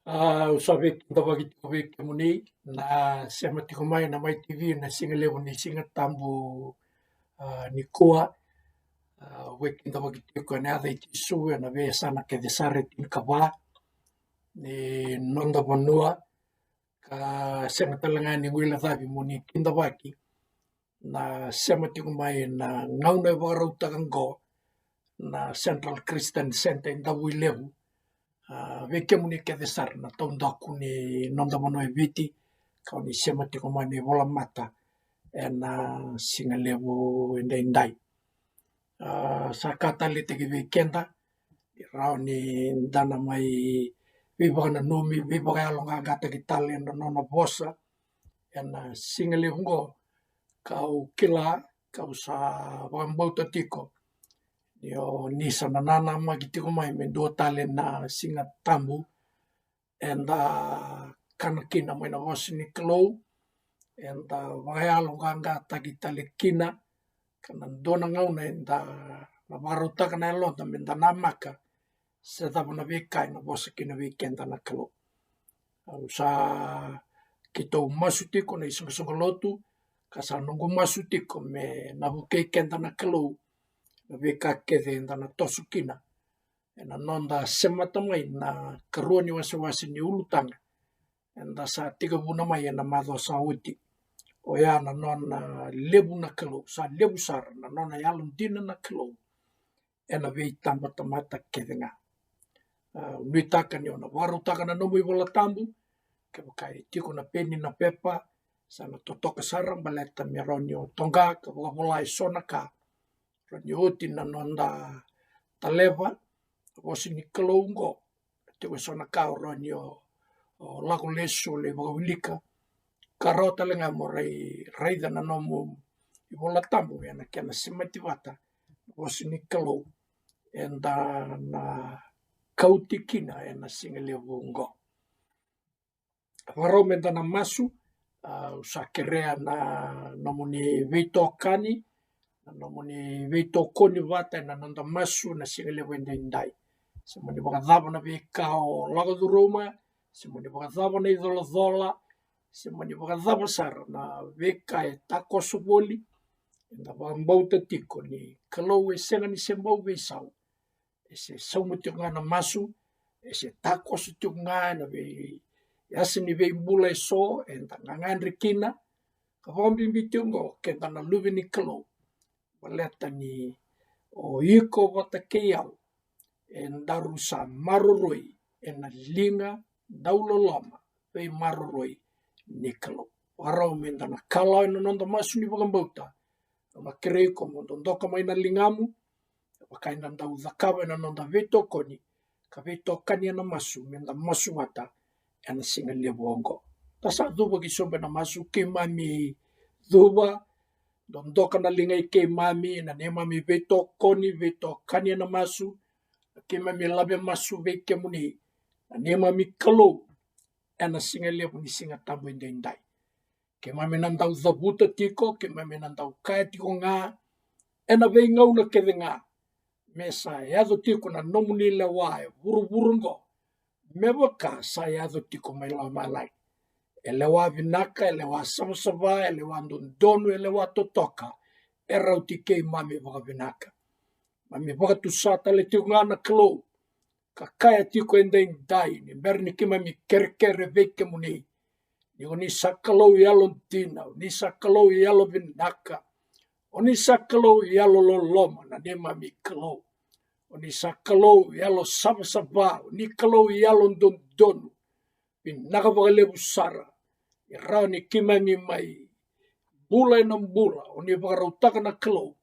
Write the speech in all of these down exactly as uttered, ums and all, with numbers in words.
Au sa veikidavaki tiko vei kemuni na sema tiko mai na Mai TV na siga levu ni Siga Tabu, a, nikua. A, veikidavaki tiko ena yaca i Jisu ena veiyasana kece sara e tinikava ni noda vanua. Ka sega tale ga ni guilecavi mo ni kidavaki na sema tiko mai na gauna e vakarautaka oqo na Central Christian Centre e Davuilevu. A, vei kemuni kece sara na taudaku ni noda vanua e Viti, ka o ni sema tiko mai na ivolamata ena siga levu edaidai. A, sa ka taleitaki vei keda, e rawa ni da na mai veivakananumi, veivakayaloqaqataki tale ena nona vosa ena siga levu oqo. Kau kila, kau sa vakabauta tiko ni o ni sa nanamaki tiko mai me dua tale na Siga Tabu eda kana kina mai na vosa ni Kalou, eda vakayaloqaqataki tale kina, ka na dua na gauna eda na vakarautaka na yaloda meda namaka se cava na veika ena vosa kina vei keda na Kalou. Au sa keitou masu tiko na isoqosoqo lotu, ka sa noqu masu tiko me na vukei keda na Kalou na veika kece eda na toso kina ena noda semata mai na karua ni wasewase ni ulutaga eda sa tekivuna mai ena macawa sa oti. Oya na nona levu na Kalou, sa levu sara na nona yalodina na Kalou ena veitabatamata kece ga. A, nuitaka ni o na vakarautaka na nomu iVola Tabu, kevaka e tiko na peni na pepa, sa na totoka sara baleta me rawa ni o toqa ka vakavola eso na ka. Rawa ni oti na noda taleva na vosa ni Kalou oqo, tiko eso na ka o rawa ni o, o lako lesu, o lai vakawilika, ka rawa tale ga mo rai, raica na nomu iVola Tabu ena kena semati vata na vosa ni Kalou eda na kauti kina ena siga levu oqo. Vakarau meda na masu. A, au sa kerea na nomuni veitokani, na nomuni veitokoni vata ena noda masu na siga levu edaidai. Se moni vakacava na veika o lako curuma, se moni vakacava na icolacola, se moni vakacava sara na veika e takoso voli, eda vakabauta tiko ni Kalou e sega ni se bau veisau. E se sauma tiko ga na masu, e se takoso tiko ga ena veiyasa ni veibula eso eda gagadre kina, ka vakabibi tiko oqo keda na luve ni Kalou, baleta ni o iko vata kei au edaru sa maroroi ena liga dauloloma veimaroroi ni Kalou. Vakarau meda na kalawa ena noda masu ni vakabauta. Au na kerei iko mo dodoka mai na ligamu, vaka eda dau cakava ena noda veitokoni ka veitokani ena masu, meda masu vata ena siga levu oqo. Da sa cuva ki sobu ena masu. Keimami cuva, dodoka na liga i keimami, na neimami veitokoni, veitokani ena masu. Keimami lave masu vei kemuni, na neimami Kalou, ena siga levu ni Siga Tabu edaidai. Keimami na dau cavuta tiko, keimami na dau kaya tiko ga ena veigauna kece ga, me sa yaco tiko na nomuni lewa e vuravura oqo, me vaka sa yaco tiko mai lomalagi. E lewa vinaka, e lewa savasava, e lewa dodonu, e lewa totoka, e rauti keimami vakavinaka. Mami vakatusa tale tiko ga na Kalou, ka kaya tiko edaidai ni bera ni keimami kerekere vei kemuni, ni o ni sa Kalou yalodina, o ni sa Kalou yalovinaka, o ni sa Kalou yalololoma na neimami Kalou, o ni sa Kalou yalosavasava, o ni Kalou yalododonu. Vinaka vakalevu sara. E rawa ni keimami mai bula ena bula o ni vakarautaka na Kalou,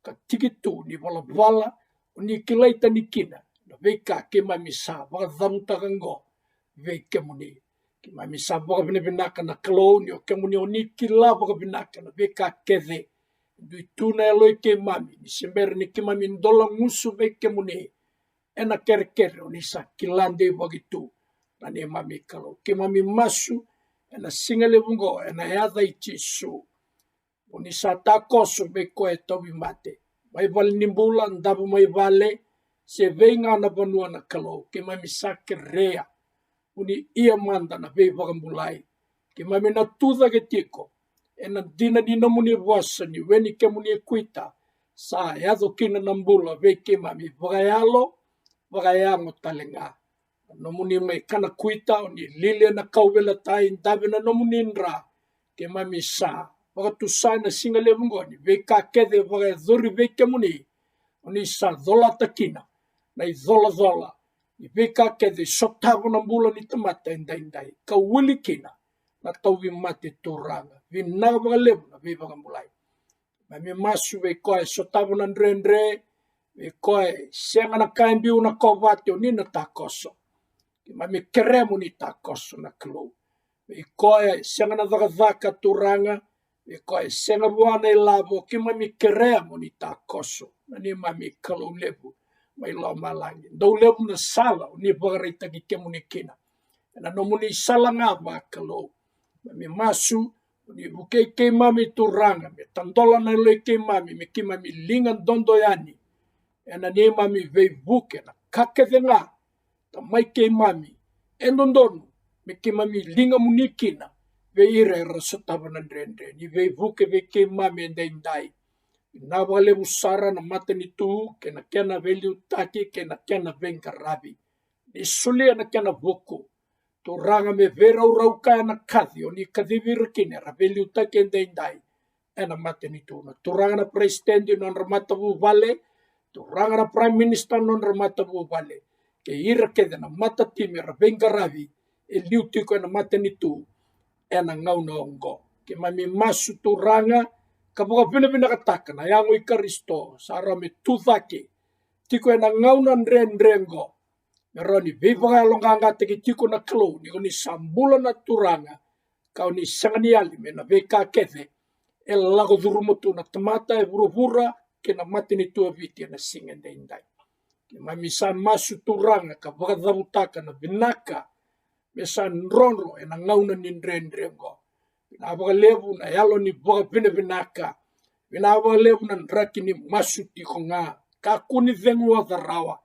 ka tiki tu ni valavala o ni kilai tani kina na veika keimami sa vakacavutaka oqo vei kemuni. Keimami sa vakavinavinaka na Kalou ni o kemuni o ni kila vakavinaka na veika kece e dui tu na yalo i keimami, ni se bera ni keimami dolagusu vei kemuni ena kerekere, o ni sa kila deivaki tu na neimami Kalou. Keimami masu ena siga levu oqo ena yaca i Jisu. O ni sa takoso vei koya e tauvimate, mai valenibula, davo mai vale, se vei ga na vanua na Kalou. Keimami sa kerea mo ni ia mada na veivakabulai. Keimami na tucake tiko ena dina ni nomuni vosa ni weni kemuni Kuita, sa yaco kina na bula vei keimami vakayalo, vakayago tale ga. Na nomuni mai kana Kuita, o ni lilia na kauveilatai, dave na nomuni dra. Keimami sa vakatusa ena siga levu oqo ni veika kece e vakayacori vei kemuni, o ni sa colata kina na icolacola ni veika kece e sotava na bula ni tamata edaidai, ka wili kina na tauvimate. Turaga, vinaka vakalevu na veivakabulai. Keimami masu vei koya e sotava na dredre, vei koya e sega na ka e biu na kovate, o ni na takoso. Keimami kerea mo ni takoso na Kalou. Vei koya e sega na cakacaka, Turaga, vei koya e sega vua na ilavo, keimami kerea mo ni takoso, na neimami Kalou levu mai lomalagi. Dau levu na sala o ni vakaraitaki kemuni kina ena nomuni sala ga vakalou. Keimami masu mo ni vukei keimami, Turaga, me tadola na yalo i keimami, me keimami liga dodo yani ena neimami veivuke, na ka kece ga, Tamai keimami, e dodonu me keimami ligamuni kina vei ira era sotava na dredre. Ni veivuke vei keimami edaidai. Vinaka vakalevu sara na matanitu kei na kena veiliutaki kei na kena veiqaravi. Ni solia na kena vuku, Turaga, me veiraurau kaya na kaci o ni kacivi ira kina era veiliutaki edaidai ena matanitu. Na Turaga na peresitedi, nodra matavuvale, Turaga na prime minister, nodra matavuvale, kei ira kece na matatimi era veiqaravi e liu tiko ena matanitu ena gauna oqo. Keimami masu, Turaga, ka vakavinavinakataka na yago i Karisito sa rawa me tucake tiko ena gauna dredre oqo, me rawa ni veivakayaloqaqataki tiko na Kalou, ni ko ni sa bula na Turaga, ka o ni sega ni yali mai na veika kece e lako curuma tu na tamata e vuravura kei na matanitu o Viti ena siga edaidai. Keimami sa masu, Turaga, ka vakacavutaka na vinaka me sa drodro ena gauna ni dredre oqo. Vinaka vakalevu na yalo ni vakavinavinaka. Vinaka vakalevu na draki ni masu tiko ga, kakua ni cegu oca rawa.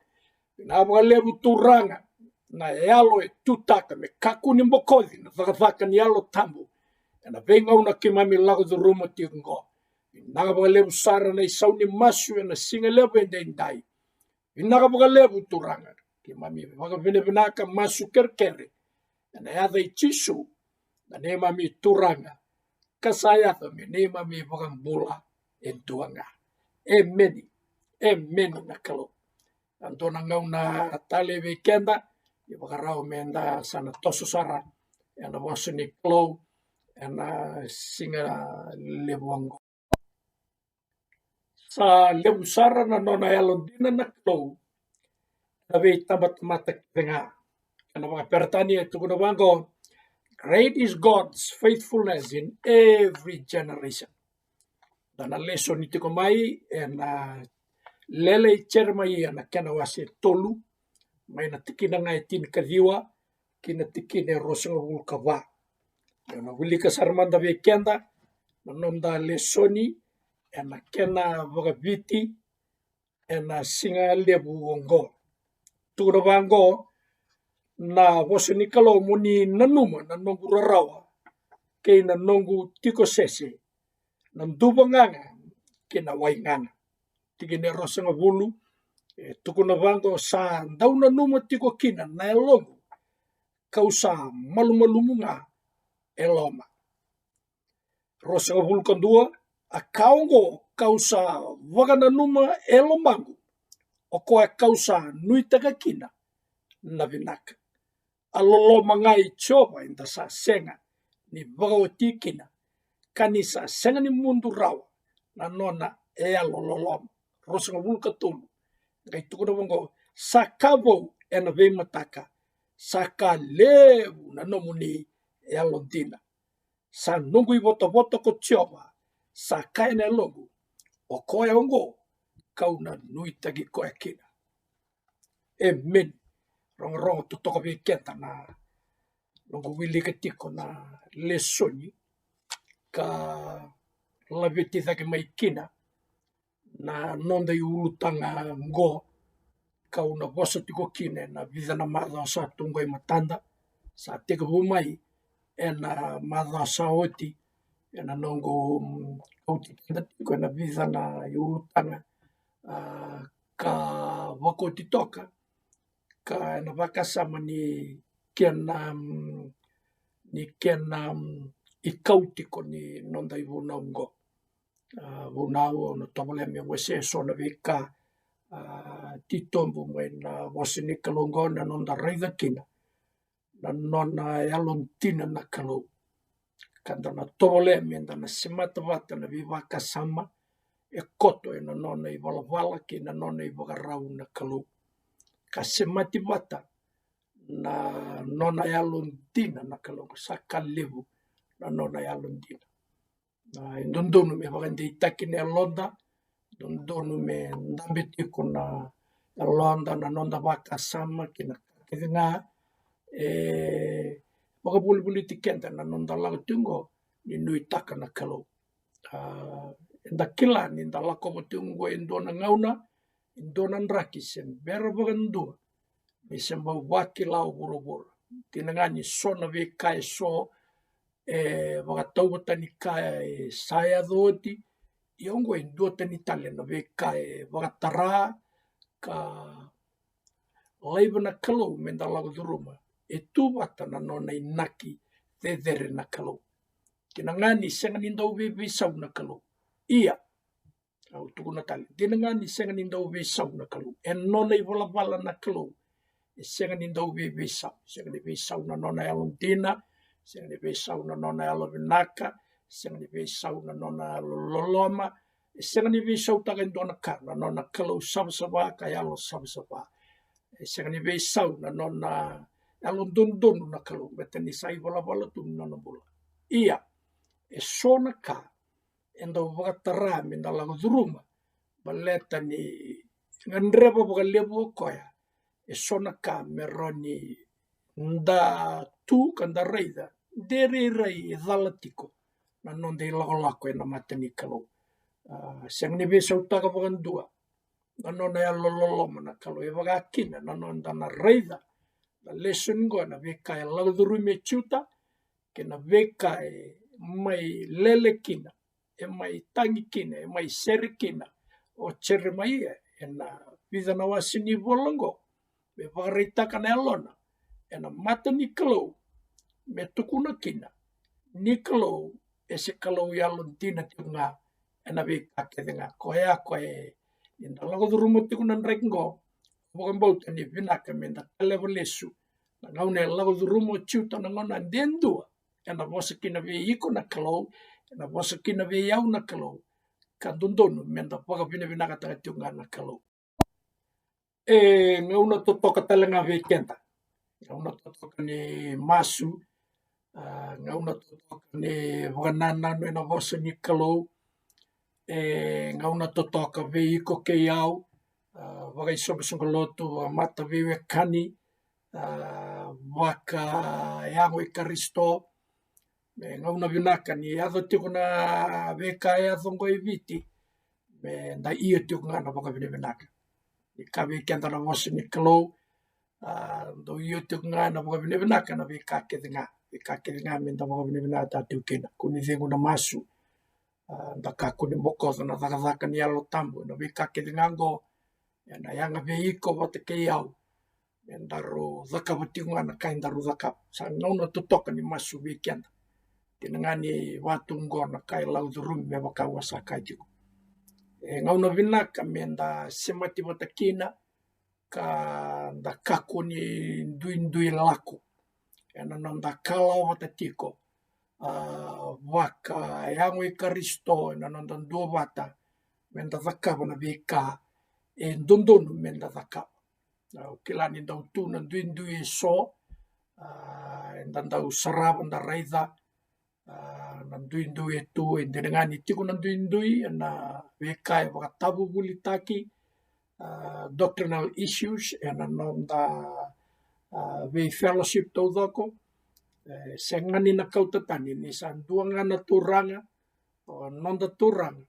Vinaka vakalevu, Turaga, na yalo e tutaka me kakua ni bokoci na cakacaka ni Yalo Tabu ena veigauna keimami lako curuma tiko oqo. Vinaka vakalevu sara na isau ni masu ena siga levu edaidai. Vinaka vakalevu, Turaga. Keimami vakavinavinaka, masu kerekere ena yaca i Jisu, na neimami Turaga, ka sa yaco me neimami iVakabula e dua ga. Emeni. Emeni na Kalou. A dua na gauna tale vei keda, ni vakarau meda sa na toso sara ena vosa ni Kalou ena siga levu oqo. Sa levu sara na nona yalodina na Kalou ena veitabatamata kece ga. Ena vakaperetania e tukuna vaqo, "Great is God's faithfulness in every generation." Da na lesoni tiko mai ena Lele i Jeremaia na kena wase tolu, mai na tikina ga e tinikaciwa ki na tikina e ruasagavulu ka va. Ena wilika sara mada vei keda na noda lesoni ena kena vakaviti ena siga levu oqo. Tukuna vaqo na vosa ni Kalou, "Mo ni nanuma na noqu rarawa kei na noqu tiko sese, na duva gaga kei na wai gaga." Tikina e ruasagavulu e tukuna vaqo, "Sa dau nanuma tiko kina na yaloqu, kau sa malumalumu ga e loma." Ruasagavulu ka dua, "A ka oqo kau sa vakananuma e lomaqu, o koya kau sa nuitaka kina na vinaka." A loloma ga i Jiova eda sa sega ni vakaoti kina, ka ni sa sega ni mudu rawa na nona yalololoma. Ruasagavulu ka tolu, qai tukuna vaqo, "Sa ka vou ena veimataka, sa ka levu na nomuni yalodina." Sa noqu ivotavota ko Jiova, sa kaya na yaloqu, "O koya oqo kau na nuitaki koya kina." Emeni. Rogorogo totoka vei keda na noqu wilika tiko na lesoni ka laveti cake mai kina na noda iulutaga oqo, kau na vosa tiko kina ena vica na macawa sa tu qo e matada. sa tekivu mai ena macawa sa oti, ena noqu kauti keda tiko ena vica na iulutaga ka vakaoti toka, ka ena vakasama ni kena ni kena ikau tiko ni noda ivunau oqo. A, vunau au na tovolea me wasea eso na veika a titobu mai na vosa ni Kalou oqo, na noda raica kina na nona yalodina na Kalou, ka da na tovolea me da na semata vata na veivakasama e koto ena nona ivalavala kei na nona ivakarau na Kalou, ka semati vata na nona yalodina na Kalou. Sa ka levu na nona yalodina. A, e dodonu me vakadeitaki na yaloda, dodonu me dabe tiko na yaloda, na noda vakasama kei na ka kece ga e vakavolivoliti keda na noda lako tiko oqo ni nuitaka na Kalou. A, eda kila ni da lakova tiko oqo e dua na gauna, e dua na draki se bera vakadua ni se bau vakila o vuravura. Dina ga ni so na veika eso e vakatauvatani ka e sa yaco oti, ia oqo e duatani tale na veika e vakatara ka laiva na Kalou me da lako curuma, e tu vata na nona inaki cecere na Kalou. Dina ga ni sega ni dau veiveisau na Kalou. Ia, au tukuna tale, dina ga ni sega ni dau veisau na Kalou, e nona ivalavala na Kalou e sega ni dau veiveisau. Sega ni veisau na nona yalodina, sega ni veisau na nona yalovinaka, sega ni veisau na nona yalololoma, e sega ni veisautaka e dua na ka na nona Kalou savasava ka yalo savasava. E sega ni veisau na nona yalododonu na Kalou, baleta ni sa ivalavala tu na nona bula. Ia, e so na ka e dau vakatara me da lako curuma, baleta ni gadreva vakalevu o koya e so na ka me rawa ni da tu ka da raica de rairai e cala tiko na noda ilakolako ena mata ni Kalou. A, sega ni veisautaka vakadua na nona yalololoma na Kalou, e vaka kina na noda na raica na lesoni oqo, na veika e lako curumi e Juta kei na veika e mai lele kina, e mai tagi kina, e mai sere kina o Jeremaia ena vica na wase ni vola oqo, me vakaraitaka na yalona ena mata ni Kalou, me tukuna kina ni Kalou e se Kalou yalodina tiko ga ena veika kece ga. Koya, koya e, ni da lako curuma tiko na draki oqo, vakabauta ni vinaka me da kaleva lesu na gauna e lako curuma o Juta na gauna de dua ena vosa kina vei iko na Kalou, ena vosa kina vei au na Kalou, ka dodonu me da vakavinavinakataka tiko ga na Kalou. E gauna totoka tale ga vei keda, gauna totoka ni masu, a, gauna totoka ni vakanananu ena vosa ni Kalou. E gauna totoka vei iko kei au, a, vakaisoqosoqo lotu, a, mata veiwekani, a, vakayago i Karisito. Me gauna vinaka ni yaco tiko na veika e yaco oqo e Viti, me da ia tiko ga na vakavinavinaka. Ni ka vei keda na vosa ni Kalou, a, dau ia tiko ga na vakavinavinaka na veika kece ga, veika kece ga me da vakavinavinakataka tiko kina. Kua ni cegu na masu, a, da kakua ni bokoca na cakacaka ni Yalo Tabu ena veika kece ga oqo, ena yaga vei iko vata kei au me daru cakava tiko ga na ka e daru cakava. Sa gauna totoka ni masu vei keda. Dina ga ni vatu oqo na ka e lako curumi, me vaka au a sa kaya tiko, e gauna vinaka me da semati vata kina, ka da kakua ni duidui lako ena noda kalawa vata tiko, a, vakayago i Karisito, ena noda duavata me da cakava na veika e dodonu me da cakava. Au kila ni dau tu na duidui eso, a, eda dau sarava, da raica, a, na duidui e tu, e dina ga ni tiko na duidui ena veika e vakatavuvulitaki, a, doctrinal issues ena noda, a, vei fellowship taucoko. E sega ni na kauta tani ni sa dua ga na Turaga, o noda Turaga,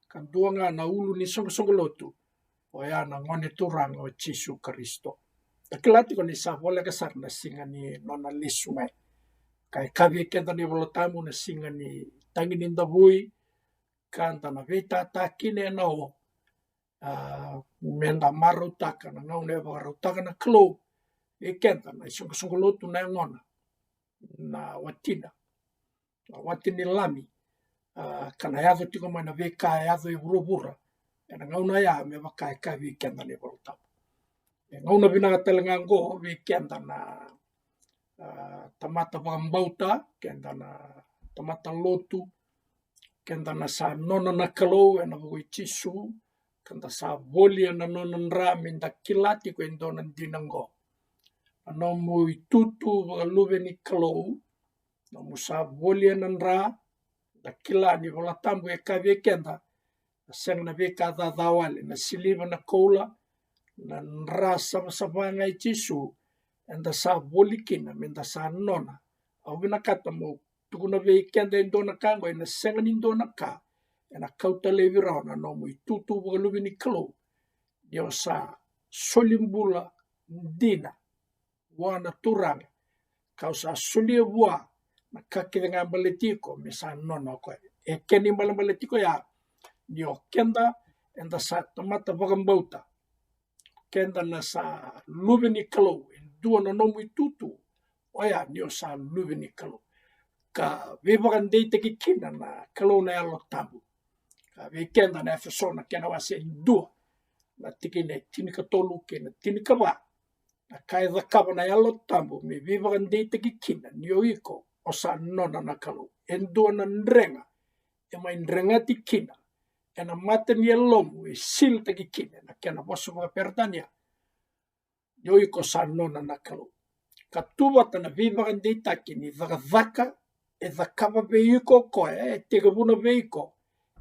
ka dua ga na ulu ni soqosoqo lotu, oya na Gone Turaga o Jisu Karisito. Da kila tiko ni sa voleka sara na siga ni nona lesu mai. Ka e kaya vei keda na iVola Tabu na siga ni tagi ni davui, ka da na veitata kina ena o, a, me da marautaka na gauna e vakarautaka na Kalou vei keda na isoqosoqo lotu, na yagona, na watina, na wati ni Lami, a, ka na yaco tiko mai na veika e yaco e vuravura ena gauna ya, me vaka e kaya vei keda na iVola Tabu. E gauna vinaka tale ga oqo vei keda na, a, tamata vakabauta, keda na tamata lotu, keda na sa nona na Kalou ena vuku i Jisu, ka da sa volia na nona dra, me da kila tiko e dua na dina oqo. Na nomu itutu vakaluve ni Kalou, nomu sa volia na dra, da kila ni iVola Tabu e kaya vei keda, na sega na veika caca wale, na siliva, na koula, na dra savasava ga i Jisu, eda sa voli kina me da sa nona. Au vinakata meu tukuna vei keda e dua na ka oqo, ena sega ni dua na ka ena kauta laivi rawa na nomu itutu vakaluve ni Kalou, ni o sa soli bula dina vua na Turaga, ka o sa solia vua na ka kece ga e baleti iko me sa nona o koya. E kena ibalebale tiko ya, ni o keda eda sa tamata vakabauta, keda na sa luve ni Kalou, e dua na nomu itutu, oya ni o sa luve ni Kalou, ka veivakadeitaki kina na Kalou na Yalo Tabu. Ka vei keda na Efeso na kena wase e dua, na tikina e tinikatolu kei na tinikava, na ka e cakava na Yalo Tabu me veivakadeitaki kina ni o iko o sa nona na Kalou. E dua na drega e mai dregati kina ena mata ni yalomu, e silitaki kina ena kena vosa vakaperitania, ni o iko sa nona na Kalou. Ka tu vata na veivakadeitaki ni cakacaka e cakava vei iko o koya, e tekivuna vei iko,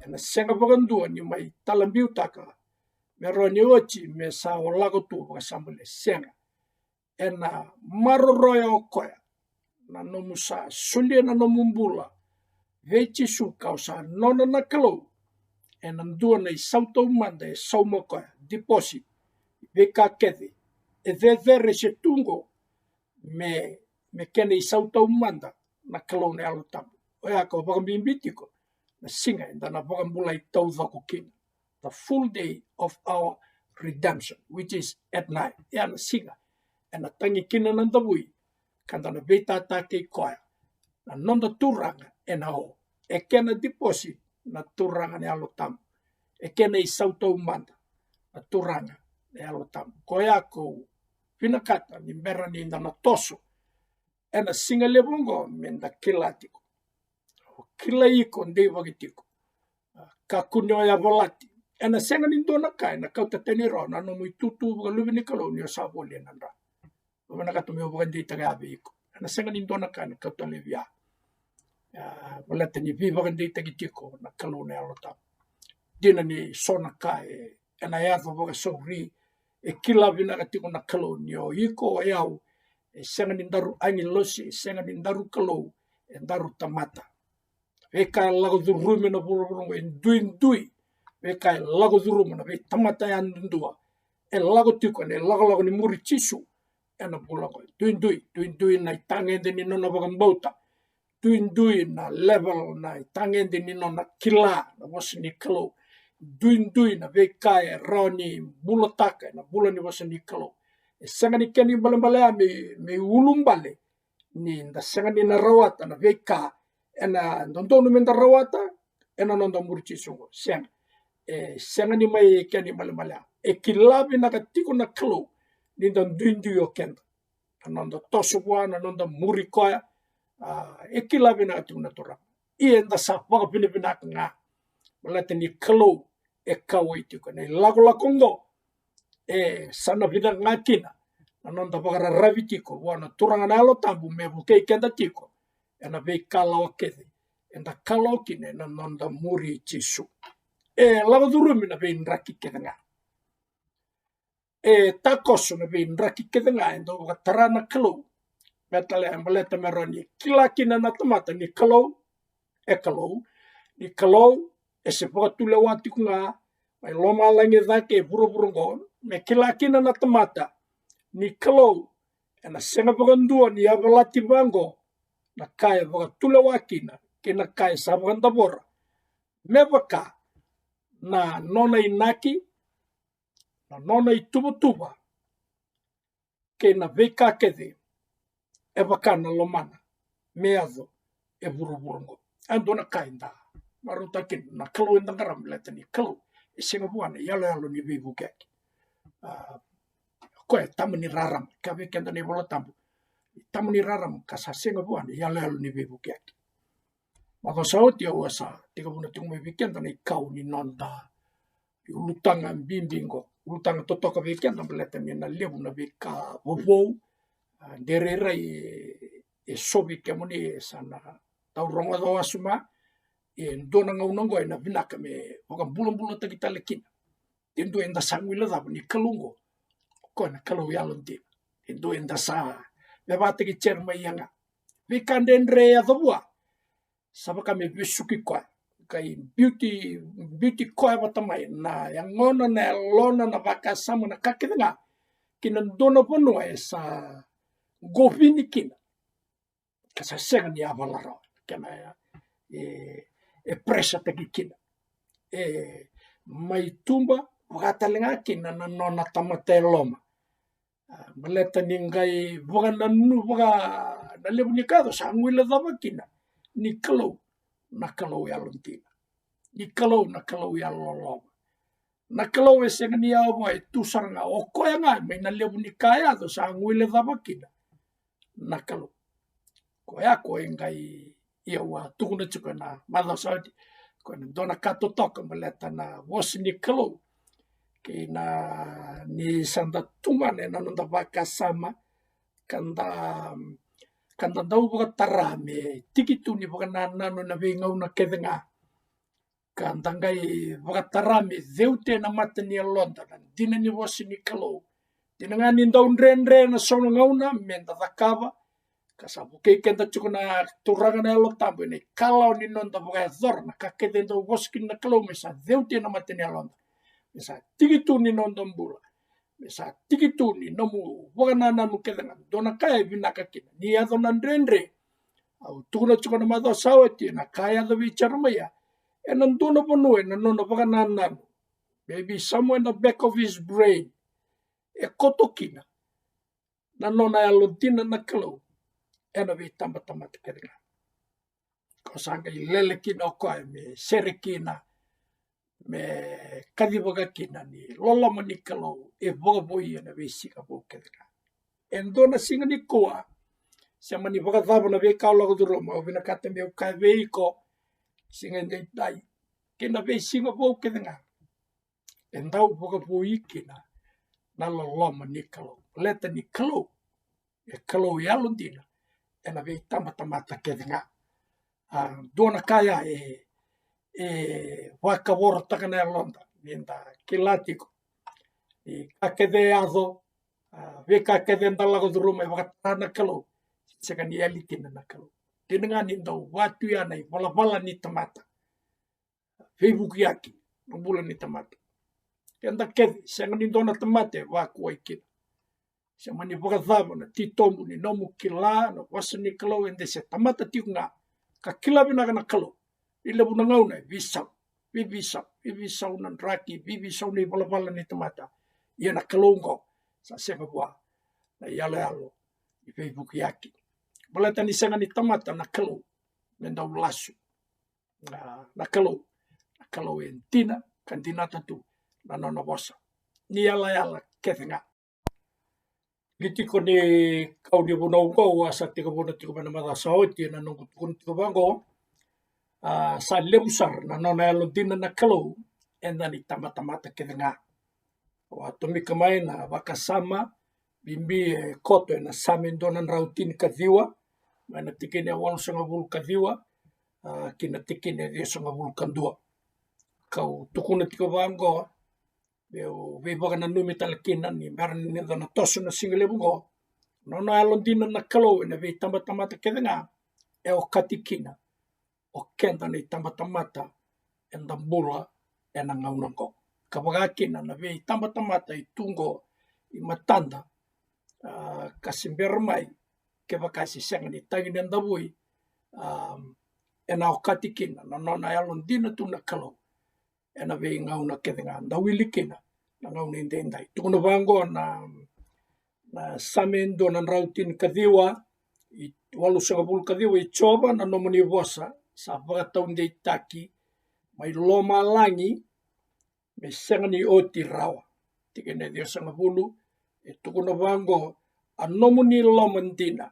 ena sega vakadua ni mai talabiutaka me rawa ni oti me sa o lako tu vakasabale, sega. Ena maroroya o koya na nomu sa solia na nomu bula vei Jisu, ka o sa nona na Kalou, ena dua na isau taumada e sauma o koya, deposit, veika kece e cecere se tu oqo, me, me kena isau taumada na Kalou na Yalo Tabu. Oya ka vakabibi tiko na siga eda na vakabulai taucoko kina, the full day of our redemption, which is at night. Ya na siga ena tagi kina na davui, ka da na veitata kei koya, na noda Turaga ena o. E kena deposit na Turaga na Yalo Tabu. E kena isau taumada na Turaga na Yalo Tabu. Koya ko vinakata ni bera ni da na toso ena siga levu oqo, me da kila tiko. O kilai iko, deivaki tiko. Kakua ni o yavalati. Ena sega ni dua na ka ena kauta tani rawa na nomu itutu vakaluve ni Kalou ni o sa volia na dra. Au vinakata meu vakadeitaka ya vei iko. Ena sega ni dua na ka ena kauta laivi ya. A, baleta ni veivakadeitaki tiko na Kalou na Yalo Tabu. Dina ni so na ka e, ena yaco vakasauri, e kila vinaka tiko na Kalou ni o iko, o yau, e sega ni daru agilosi, e sega ni daru kalou, e daru tamata. Veika e lako curumi na vuravura oqo e duidui. Veika e lako curuma na veitamata yadudua, e lako tiko ena ilakolako ni muri Jisu ena bula oqo. Duidui, duidui na itagede ni nona vakabauta. Duidui na level, na itagede ni nona kila na vosa ni Kalou. Duidui na veika e rawa ni bulataka ena bula ni vosa ni Kalou. E sega ni kena ibalebale ya me, me ulubale ni da sega ni na rawata na veika ena dodonu me da rawata ena noda muri Jisu oqo. Sega. E sega ni mai kena ibalebale ya. E kila vinaka tiko na Kalou ni da duidui o keda, na noda toso vua, na noda muri koya. A, e kila vinaka tiko na Turaga. Ia eda sa vakavinavinaka ga baleta ni Kalou e kauwai tiko ena ilakolako oqo. E sa na vinaka ga kina na noda vakararavi tiko vua na Turaga na Yalo Tabu me vukei keda tiko ena veikalawa kece eda kalawa kina ena noda muri Jisu. E lako curumi na veidraki kece ga. E takoso na veidraki kece ga e dau vakatara na Kalou. Me tale e baleta me rawa ni kila kina na tamata ni Kalou e Kalou, ni Kalou e se vakatulewa tiko ga mai lomalagi cake e vuravura oqo, me kila kina na tamata ni Kalou ena sega vakadua ni yavalati vaqo na ka e vakatulewa kina kei na ka e sa vakadavora, me vaka na nona inaki, na nona ituvatuva, kei na veika kece e vaka na lomana me yaco e vuravura oqo. E dua na ka eda marautaka kina na Kalou eda qarava, baleta ni Kalou e sega vua na iyaloyalo ni veivukiyaki. A, o koya e tama ni rarama, ka vei keda na iVola Tabu, e tama ni rarama ka sa sega vua na iyaloyalo ni veivukiyaki. Macawa sa oti au a sa tekivuna tiko mai vei keda na ikau ni noda ulutaga bibi qo, ulutaga totoka vei keda, baleta ni na levu na veika vovou, a, de rairai e, e so vei kemuni e sa na dau rogoca wasoma. E dua na gauna oqo ena vinaka me vakabulabulataki tale kina. E dua eda sa guilecava ni Kalou oqo, o koya na Kalou yalodina. E dua eda sa vevakataki Jeremaia ga. Veika dredre e yaco vua, sa vaka me vesuki koya, qai biuti, biuti koya vata mai na yagona, na yalona, na vakasama, na ka kece ga, ki na dua na vanua e sa govini kina, ka sa sega ni yavala rawa, kena e, e presataki kina, e mai tuba vaka tale ga kina na nona tamata e loma. A, baleta ni qai vakananu, vaka na levu ni ka yaco sa guilecava kina ni Kalou na Kalou yalodina, ni Kalou na Kalou yalololoma. Na Kalou e sega ni yawa, e tu sara ga, o koya ga mai na levu ni ka yaco sa guilecava kina na Kalou. Koya ko e qai, ia, au a tukuna tiko ena macawa sa oti, ko na dua na ka totoka baleta na vosa ni Kalou, kei na ni sa da tu ga ena noda vakasama, ka da, ka da dau vakatara me tiki tu ni vakanananu ena veigauna kece ga, ka da qai vakatara me ceuti ena mata ni yaloda na dina ni vosa ni Kalou. Dina ga ni dau dredre ena so na gauna me da cakava, ka sa vukei keda tiko na Turaga na Yalo Tabu ena ikalawa ni noda vakayacora na ka kece e dau vosa kina na Kalou, me sa ceuti ena mata ni yaloda, me sa tiki tu ni noda bula, me sa tiki tu ni nomu vakanananu kece ga. Dua na ka e vinaka kina ni yaco na dredre, au tukuna tiko na macawa sa oti, na ka yaco vei Jeremaia, ena dua na vanua ena nona vakanananu, maybe somewhere in the back of his brain, e koto kina na nona yalodina na Kalou ena veitabatamata kece ga. Ko sa qai lele kina o koya me sere kina, me kacivaka kina ni loloma ni Kalou e vakavoui ena veisiga vou kece ga. E dua na siga nikua, se mani vakacava na veika o lako curuma, au vinakata meu kaya vei iko, siga edaidai kei na veisiga vou kece ga, e dau vakavoui kina na loloma ni Kalou. Baleta ni Kalou e Kalou yalodina ena veitabatamata kece ga. A, dua na ka ya e, e vakavorotaka na yaloda, ni da kila tiko ni ka kece e yaco, a, veika kece eda lako curuma e vakatara na Kalou, sega ni yali kina na Kalou. Dina ga ni dau vatuya na ivalavala ni tamata, veivukiyaki na bula ni tamata. Keda kece, sega ni dua na tamata e vakuai kina. Se mani vakacava na titobu ni nomu kila na vosa ni Kalou, eda se tamata tiko ga ka kila vinaka na Kalou. Ni levu na gauna e veisau, veiveisau, veiveisau na draki, veiveisau na ivalavala ni tamata. Ia na Kalou oqo sa sega vua na iyaloyalo ni veivukiyaki. Baleta ni sega ni tamata na Kalou me dau lasu. A, na Kalou, na Kalou e dina, ka dinata tu na nona vosa ni yalayala kece ga. Qai tiko ni kau ni vunau oqo au a sa tekivuna tiko mai na macawa sa oti ena noqu tukuna tiko vaqo. A, sa levu sara na nona yalodina na Kalou ena itabatamata kece ga. Au a tomika mai na vakasama bibi e koto ena Same dua na drau tinikaciwa, mai na tikina e walusagavulu ka ciwa, a, ki na tikina e ciwasagavulu ka dua. Kau tukuna tiko vaqo, meu veivakananumi tale kina ni bera ni da na toso na siga levu oqo. Nona yalodina na Kalou ena veitabatamata kece ga e okati kina o keda na itabatamata eda bula ena gauna oqo, ka vaka kina na veitabatamata e tu oqo i matada a, ka se bera mai, kevaka se sega ni tagi ni davui, a, ena okati kina na nona yalodina tu na Kalou ena veigauna kece ga da wili kina na gauna edaidai. Tukuna vaqo na, na Same e dua na drau tinikaciwa, i walusagavulu kaciwa: I Jiova, na nomuni vosa sa vakataudeitaki mai lomalagi, me sega ni oti rawa. Tikina e ciwasagavulu e tukuna vaqo: A nomuni loma dina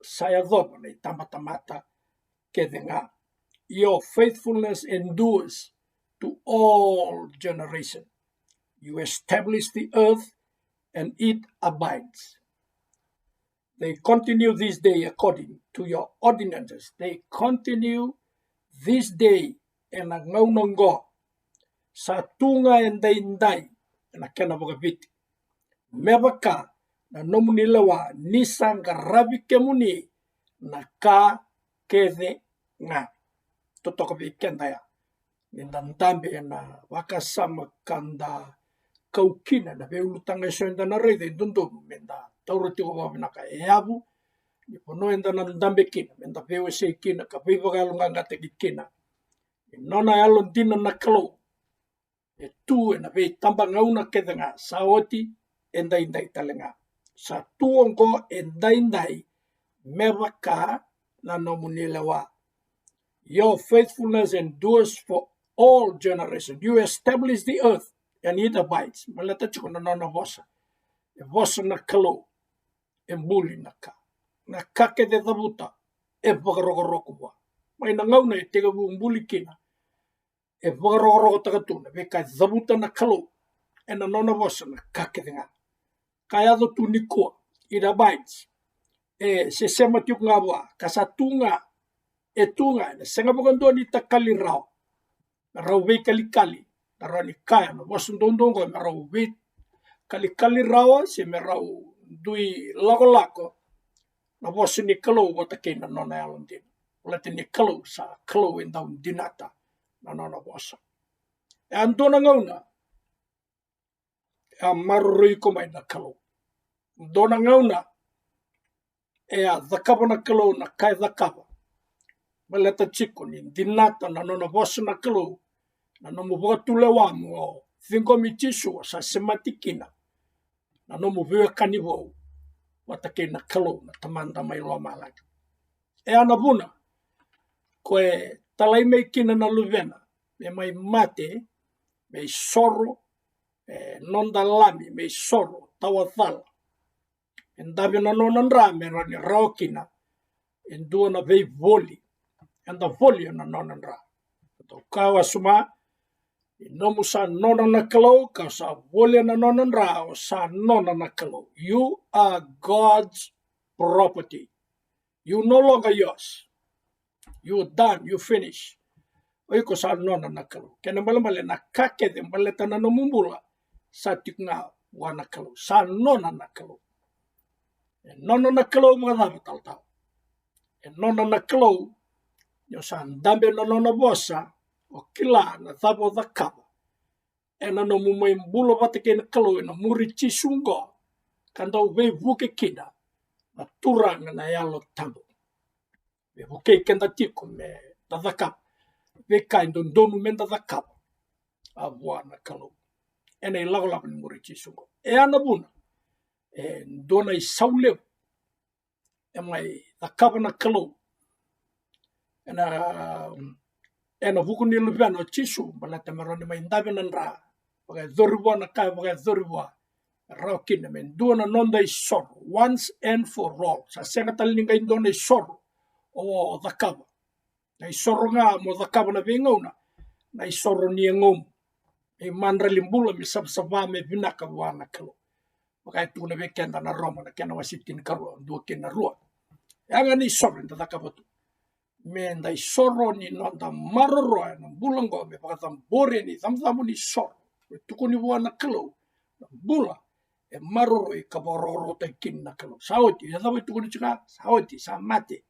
sa yacova na itabatamata kece ga. Your faithfulness endures to all generation. You establish the earth and it abides. They continue this day according to your ordinances. They continue this day, ena gauna oqo. Sa tu ga edaidai, ena kena vakaviti. Me vaka na nomuni lewa, ni sa qaravi kemuni na ka kece ga. Totoka vei keda ya ni da dabe ena vakasama ka da kau kina na veiulutaga eso eda na raica e dodonu me da taura tiko vakavinaka e yavu ni vanua eda na dabe kina, me da veiwasei kina ka veivakayaloqaqataki kina. Ni nona yalodina na Kalou e tu ena veitabagauna kece ga, sa oti, edaidai tale ga. Sa tu oqo edaidai, me vaka na nomuni lewa. Your faithfulness endures for all generations. You establish the earth and it abides. Baleta tiko na nona vosa. E vosa na Kalou, e buli na ka. Na ka kece e cavuta, e vakarokoroko vua. Mai na gauna e tekivu buli kina, e vakarokorokotaka tu na veika e cavuta na Kalou ena nona vosa, na ka kece ga. Ka yaco tu nikua, it abides. E sesema tiko ga vua, ka sa tu ga, e tu ga, ena sega vakadua ni takali rawa. Me rau veikalikali, na rawa ni kaya na vosa doudou oqo, me rau veikalikali rawa se me rau dui lakolako na vosa ni Kalou vata kei na nona yalodina. Baleta ni Kalou sa Kalou e dau dinata na nona vosa. E a dua na gauna e a maroroi iko mai na Kalou. Dua na gauna e a cakava na Kalou na ka e cakava. Baleta tiko ni dinata na nona vosa na Kalou, na nomu vakatulewa mo ciqomi Jisu, o sa semati kina na nomu veiwekani vou vata kei na Kalou na Tamada mai lomalagi. E a na vuna ko e talai mai kina na Luvena me mai mate, me isoro e noda Lami, me isoro tawa cala, e dave na nona dra me rawa ni rawa kina e dua na veivoli. Eda volia na nona dra. Dou kaya wasoma, ni nomu sa nona na Kalou, ka sa volia na nona dra, o sa nona na Kalou. You are God's property. You no longer yours. You done, you finish. O iko sa nona na Kalou. Kena balebale na ka kece baleta na nomu bula sa tiko ga vua na Kalou. Sa nona na Kalou. E nona na Kalou vakacava talatala? E nona na Kalou ni o sa dabe na nona vosa, o kila na cava o cakava ena nomu mai bula vata kei na Kalou ena muri Jisu oqo, ka dau veivuke kina na Turaga na Yalo Tabu. Me vukei keda tiko me da cakava veika e dodonu me da cakava a vua na Kalou ena ilakolako ni muri Jisu oqo. E a na vuna e dua na isau levu e mai cakava na Kalou ena, ena vuku ni Luvena o Jisu, baleta me rawa ni mai dave na dra, vakayacori vua na ka e vakayacori vua, rawa kina me dua na noda isoro, once and for all. Sa sega tale ni qai dua na isoro o cakava. Na isoro ga mo cakava na veigauna, na isoro ni yagomu, me imadrali bula, me savasava, me vinaka vua na Kalou. Vaka e tukuna vei keda na Roma na kena wase tinikarua, dua kei na rua. E a ga na isoro eda cakava tu me da isoro ni noda maroroya na bula oqo, me vakacabori ni camucamu ni soro, me tukuni vua na Kalou na bula e maroroi ka vakarokorokotaki kina na Kalou. Sa oti, e cava e tukuni tiko? Sa oti, sa mate.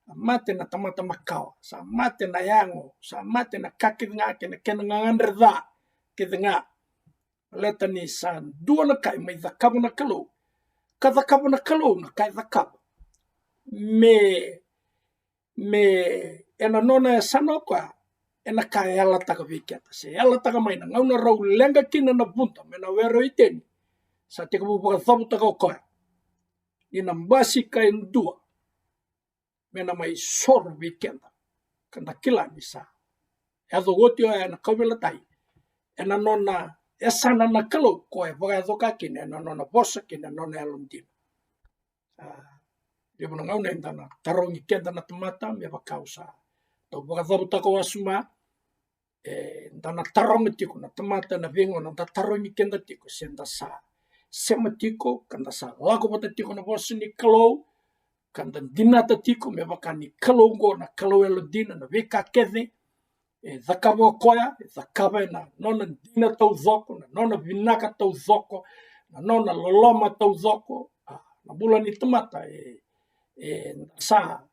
A mate na tamata makawa, sa mate na yago, sa mate na ka kece ga kei na kena gagadre ca kece ga. Baleta ni sa dua na ka e mai cakava na Kalou, ka cakava na Kalou na ka e cakava. Me, me ena nona yasana o koya, ena ka e yalataka vei keda, se yalataka mai na gauna rau leqa kina na vuda mai na were o Iteni. Sa tekivu vakacavutaka o koya ni na basika e dua me na mai soro vei keda, ka da kila ni sa yaco oti oya ena kauveilatai, ena nona yasana na Kalou, koya e vakayacora kina ena nona vosa kei na nona yalodina. A, levu na gauna eda na tarogi keda na tamata, me vaka au sa dau vakacavutaka wasoma, eda na taroga tiko na tamata ena veigauna, da tarogi keda tiko se da sa sema tiko, ka da sa lako vata tiko na vosa ni Kalou, ka da dinata tiko me vaka ni Kalou oqo na Kalou yalodina, na veika kece e cakava o koya, e cakava ena nona dina taucoko, na nona vinaka taucoko, na nona loloma taucoko. A, na bula ni tamata e, e da sa,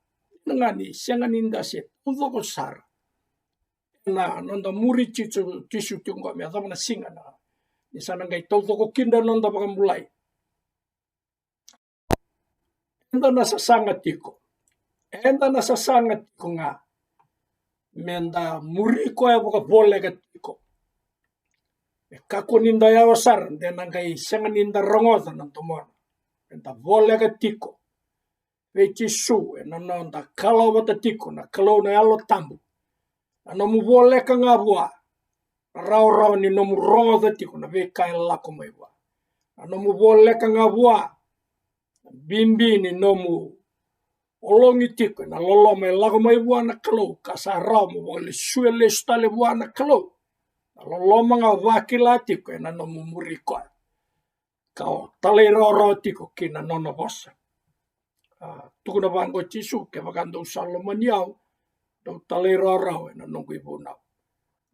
na ga ni sega ni da se taucoko sara ena noda muri Jisu, Jisu tiko qo me yacova na siga na, ni sa na qai taucoko kina na noda vakabulai. Eda na sasaga tiko, eda na sasaga tiko ga me da muri koya vakavoleka tiko. E kakua ni da yawa sara de na qai sega ni da rogoca na domona. Me da voleka tiko vei Jisu ena noda kalawa vata tiko na Kalou na Yalo Tabu. Na nomu voleka ga vua, na rawarawa ni nomu rogoca tiko na veika e lako mai vua. Na nomu voleka ga vua, na bibi ni nomu ologi tiko ena loloma e lako mai vua na Kalou, ka sa rawa mo vakalesui lesu tale vua na Kalou. Na loloma ga o vakila tiko ena nomu muri koya, ka o talairawarawa tiko ki na nona vosa. A, tukuna vaqo o Jisu, kevaka dou sa lomani au, dou talairawarawa ena noqu ivunau.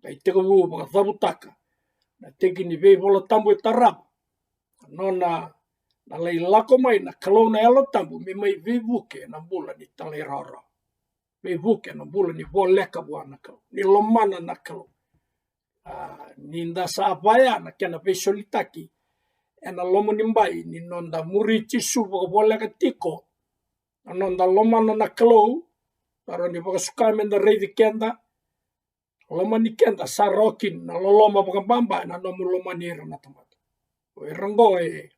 Qai tekivu vakacavutaka na tiki ni veiVola Tabu e tarava, na nona na lai lako mai na Kalou na Yalo Tabu me mai veivuke ena bula ni talairawarawa, veivuke ena bula ni voleka vua na Kalou, ni lomana na Kalou. A, ni da sa vaya na kena veisolitaki ena loma ni bai ni noda muri Jisu vakavoleka tiko, na noda lomana na Kalou, na rawa ni vakasuka me da raici keda, lomani keda sa rawa kina na loloma vakababa ena nomu lomani ira na tamata. O ira qo e,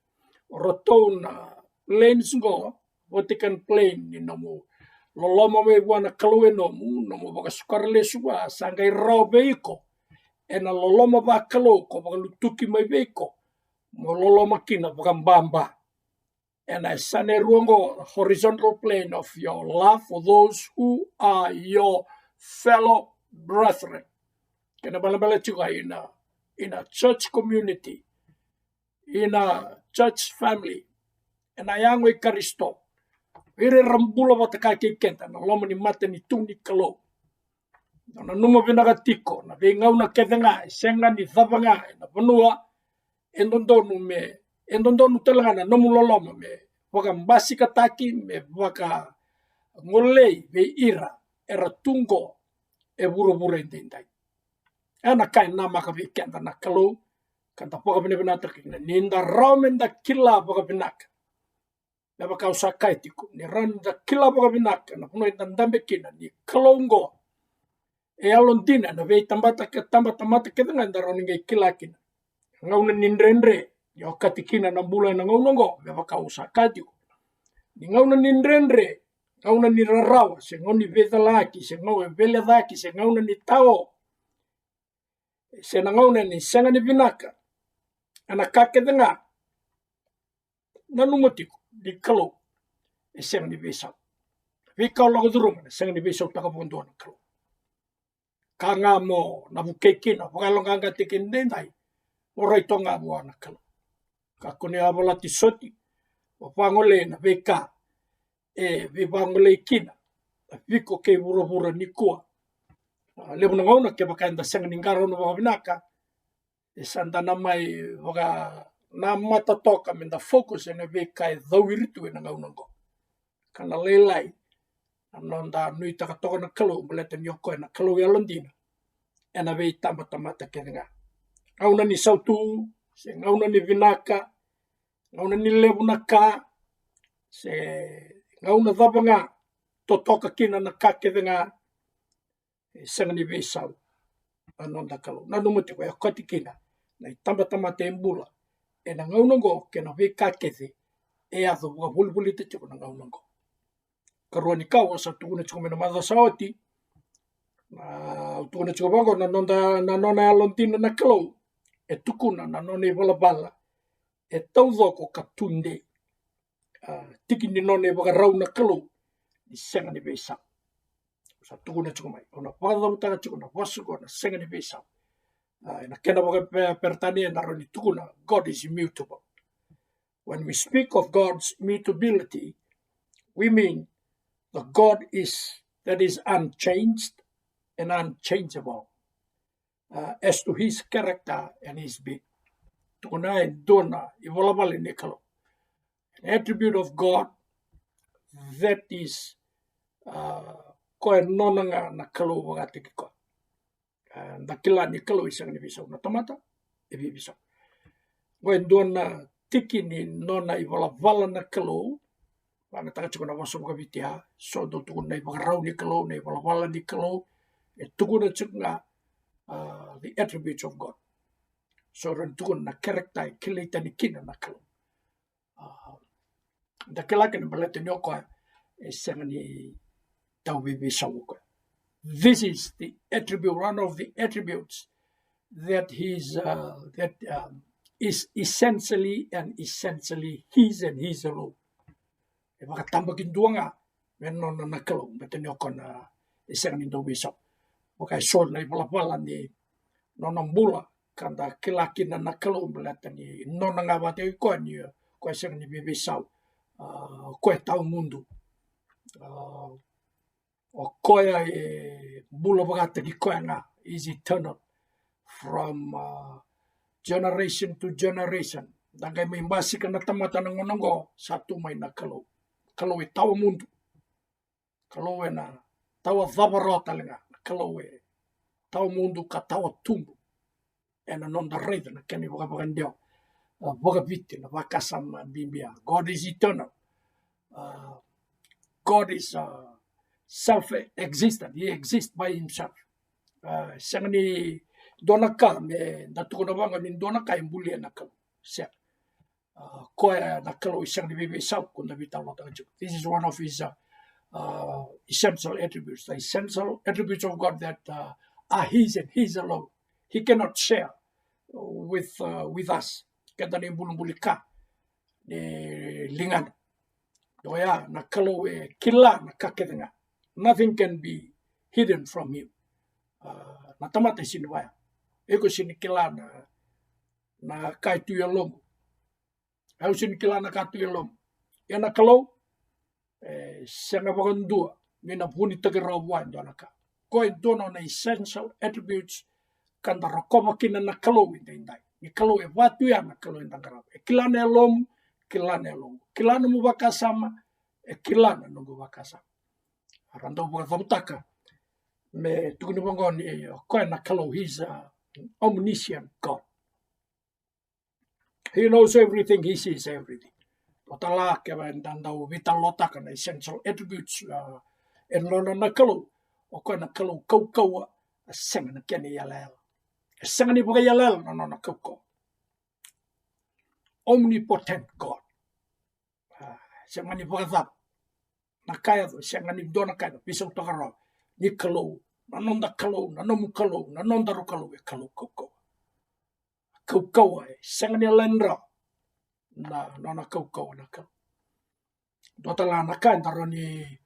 o ratou na planes qo, Vatican plane, ni nomu loloma mai vua na Kalou e nomu, nomu vakasukara lesu vua, sa qai rawa vei iko ena loloma vakalou ko vakalutuki mai vei iko mo loloma kina vakababa. Ena yasana e rua qo, horizontal plane of your love for those who are your fellow brethren. Kena balebale tiko ga ina, ina church community, ina church family, ena yago i Karisito. Ira era bula vata ka kei keda na loma ni matanitu ni Kalou. Dou nanuma vinaka tiko na veigauna kece ga e sega ni cava ga ena vanua, e dodonu me, e dodonu tale ga na nomu loloma me vakabasikataki, me vakagolei vei ira era tu qo e vuravura edaidai. Ena ka e namaka vei keda na Kalou, ka da vakavinavinakataka kina ni da rawa me da kila vakavinaka. Me vaka au sa kaya tiko, ni rawa ni da kila vakavinaka na vanua eda dabe kina ni Kalou oqo e yalodina ena veitabata ke, tabatamata kece ga eda rawa ni qai kila kina. Gauna ni dredre ni okati kina na bula ena gauna oqo, me vaka au sa kaya tiko, ni gauna ni dredre, gauna ni rarawa, se gauna ni veicalaki, se gauna ni veilecaki, se gauna ni tao, se na gauna ni sega ni vinaka ena ka kece ga, nanuma tiko ni Kalou e sega ni veisau. Veika o lako curuma na sega ni veisautaka vakadua na Kalou. Ka ga mo na vukei kina, vakayaloqaqataki kina edaidai, mo rai toka ga vua na Kalou. Kakua ni yavalati soti, mo vagolei na veika e veivagolei kina na viko kei vuravura nikua. A, levu na gauna kevaka eda sega ni qarauna vakavinaka, e sa da na mai vakanamata toka me da focus ena veika e cawiri tu ena gauna oqo. Ka na lailai na noda nuitaka toka na Kalou, baleta ni o koya na Kalou yalodina ena veitabatamata kece ga. Gauna ni sautu, se gauna ni vinaka, Gauna ni levu na ka, se gauna cava ga, totoka kina na ka kece ga, e sega ni veisau na noda Kalou. Nanuma tiko, e okati kina na itabatamata e bula ena gauna oqo kei na veika kece e yaco vakavolivolita tiko na gauna oqo. Karua ni ka au sa tukuna tiko mai na macawa sa oti, na, au tukuna tiko vaqo, na noda, na nona yalodina na Kalou e tukuna na nona ivalavala e taucoko ka tudei. A, tiki ni nona ivakarau na Kalou ni sega ni veisau. Sa tukuna tiko mai, au na vakacautaka tiko na vosa oqo na sega ni veisau. A, ena kena vakaperetania eda rawa ni tukuna, God is immutable. When we speak of God's mutability, we mean the God is that is unchanged and unchangeable, uh, as to his character and his being. Tukuna e dua na ivalavala ni Kalou, an attribute of God that is, uh, koya nona ga na Kalou vakataki koya. A, da kila ni Kalou e sega ni veisau, na tamata e veiveisau. Oqo e dua na tiki ni nona ivalavala na Kalou. Vagataka tiko na vosa vakaviti ya, so dau tukuna na ivakarau ni Kalou, na ivalavala ni Kalou, e tukuna tiko ga, a, the attributes of God. So rawa ni tukuna na character e kilai tani kina na Kalou. A, da kila kina baleta ni o koya e sega ni tau veiveisau o koya. This is the attribute, one of the attributes that he's, uh, that, um, is essentially and essentially his and his alone. E vakatabakidua ga me nona na Kalou, baleta ni o koya e sega ni dau veisau. Vaka e so na ivalavala ni nona bula ka da kila kina na Kalou baleta ni nona ga vakataki koya ni o koya e sega ni veiveisau. A, o koya e tawamudu. A, o koya e bula vakataki koya ga, is eternal, from, a, generation to generation. Da qai mai basika na tamata na gauna oqo, sa tu mai na Kalou. Kalou e tawamudu. Kalou ena tawa cava rawa tale ga. Kalou e tawamudu ka tawatubu. Ena noda raica na kena ivakavakadewa, a, vakaviti, na vakasama bibi ya. God is eternal. A, God is, a, self-existent. He exists by himself. A, sega ni dua na ka me da tukuna vaqo ni dua na ka e bulia na Kalou. Sega. A, koya na Kalou e sega ni veiveisau, ko da veitalanoataka tiko. This is one of his, a, a, essential attributes, the essential attributes of God that, a, are his and his alone. He cannot share with, a, with us. Keda na ibulibuli ka ni ligana. Oya na Kalou e kila na ka kece ga. Nothing can be hidden from him. A, na tamata e sega ni vaya. Iko sega ni kila na, na ka e tu e yalomu. Au sega ni kila na ka tu e yalomu. Ia na Kalou e sega vakadua me na vunitaki rawa vua e dua na ka. Koya e dua na nona essential attributes ka da rokova kina na Kalou edaidai. Ni Kalou e vatu ya na Kalou eda qarava. E kila na yalomu, kila na yalomu. Kila nomu vakasama, e kila na noqu vakasama. Era dau vakacautaka me tukuni vaqo ni o koya na Kalou, he's a omniscient God. He knows everything, he sees everything. Dua tale ga kevaka eda dau veitalanoataka na essential attributes, a, e nona na Kalou. O koya na Kalou kaukauwa, e sega na kena iyalayala. E sega ni vakaiyalayala na nona kaukauwa. Omnipotent God. A, sega ni vakacava na ka e yaco, sega ni dua na ka e yaco, veisautaka rawa ni Kalou, na noda Kalou, na nomu Kalou, na nodaru Kalou e Kalou kaukauwa. Kaukauwa, e sega ni yalani rawa na nona kaukauwa na Kalou. Dua tale ga na ka eda rawa ni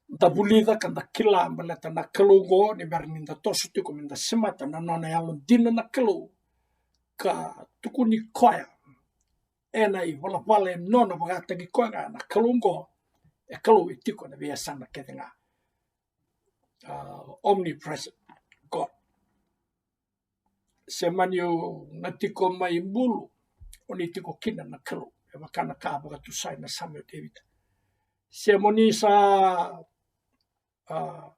da vulica ka da kila baleta na Kalou oqo, ni bera ni da toso tiko me da semata na nona yalodina na Kalou, ka tukuni koya ena ivalavala e nona vakataki koya ga na Kalou oqo, e Kalou e tiko ena veiyasana kece ga. A, omnipresent God. Se mani o na tiko mai bulu, o ni tiko kina na Kalou. E vaka na ka vakatusa ena Same o Tevita. Se mo ni sa, a,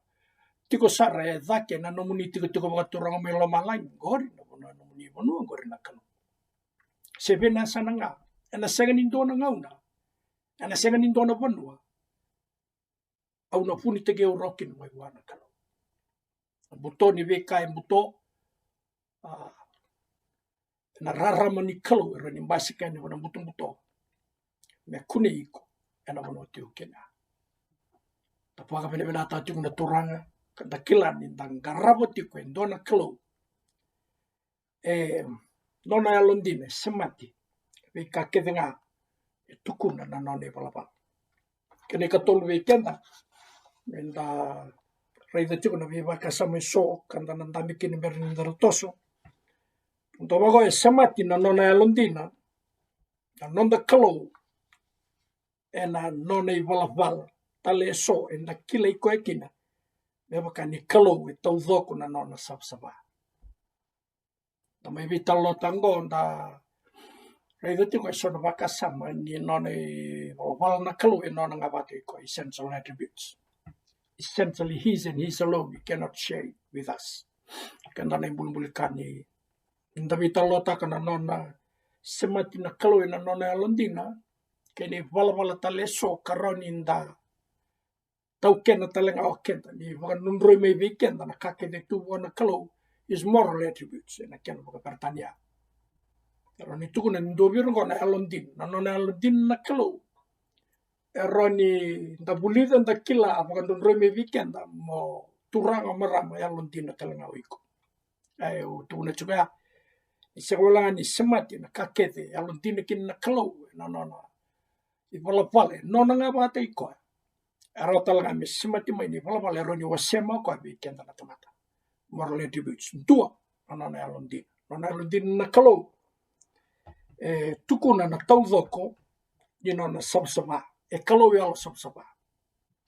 tiko sara e cake na nomuni tikotiko vakaturaga mai lomalagi, qori na vanua, nomuni vanua, qori na Kalou. Se vei na yasana ga, Ena sega ni dua na gauna, ena sega ni dua na vanua au na vunitaki au rawa kina mai vua na Kalou. Na buto ni veika e buto, a, ena rarama ni Kalou e rawa ni basika yani vua na butobuto me kunei iko ena vanua o tiko kina. Da vakavinavinaka tiko na Turaga ka da kila ni da qarava tiko e dua na Kalou e nona yalodina e semati veika kece ga e tukuna na nona ivalavala. Kena ikatolu vei keda, me da raica tiko na veivakasama eso ka da na dabe kina me rawa ni da toso. Dua vaka e semati na nona yalodina na noda Kalou ena nona ivalavala tale eso eda kilai koya kina me vaka ni Kalou e taucoko na nona savasava. Da mai veitalanoataka oqo, da raica tiko eso na vakasama ni nona ivalavala na Kalou e nona ga vata i koya, essential attributes. Essentially his and his alone, he cannot share it with us. Keda na ibulibuli ka ni da veitalanoataka na nona semati na Kalou ena nona yalodina kei na ivalavala tale eso ka rawa ni da taukena tale ga o keda, ni vakadrodroi mai vei keda na ka kece tu vua na Kalou, his moral attributes ena kena vakaperetania. E rawa ni tukuna ni dua vei ira oqo na yalodina, na nona yalodina na Kalou. E rawa ni da vulica, da kila, a vakadrodroi mai vei keda mo turaga, marama, yalodina tale ga o iko. E, au tukuna tiko ya, ni sega wale ga ni semati na ka kece e yalodina kina na Kalou ena nona ivalavala e nona ga vata i koya, e rawa tale ga me semati mai na ivalavala e rawa ni wasea mai o koya vei keda na tamata. Moral attributes. Dua, na nona yalodina. Nona yalodina na Kalou e tukuna na taucoko ni nona savasava. E Kalou yalo savasava.